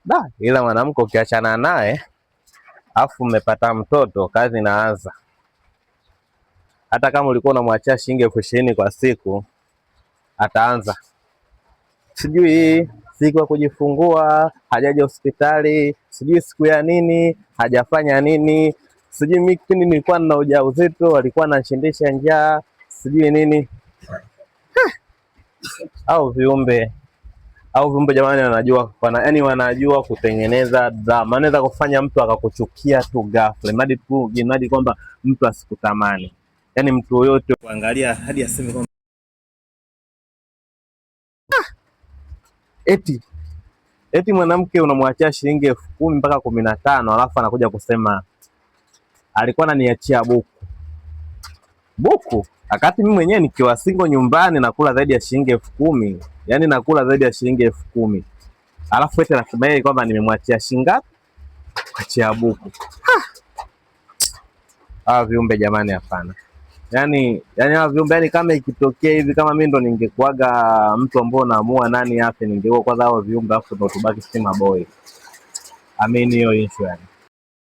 Da, ila mwanamke ukiachana naye afu mmepata mtoto, kazi inaanza. Hata kama ulikuwa unamwachia shilingi 20,000 kwa siku, ataanza sijui siku ya kujifungua hajaja hospitali, sijui siku ya nini hajafanya nini, sijui mimi kipindi nilikuwa na ujauzito walikuwa wananishindisha njaa, sijui nini. Au viumbe au viumbe jamani, wanajua yani wanajua kutengeneza drama, anaweza kufanya mtu akakuchukia tu ghafla, mradi tu mradi kwamba mtu asikutamani, yani mtu yoyote kuangalia hadi aseme kwamba eti eti mwanamke unamwachia shilingi 10,000 mpaka 15, alafu anakuja kusema alikuwa ananiachia buku buku, wakati mimi mwenyewe nikiwa single nyumbani nakula zaidi ya shilingi 10,000, yani nakula zaidi ya shilingi 10,000, alafu eti anasema yeye kwamba nimemwachia shilingi ngapi? Mwachia buku. Hawa viumbe jamani, hapana. Yani hawa viumbe yani, kama ikitokea hivi, kama mimi ndo ningekuaga mtu ambao naamua nani afe, ningekuwa kwanza hao viumbe, afu ndo tubaki sisi maboy. Amini hiyo issue yani.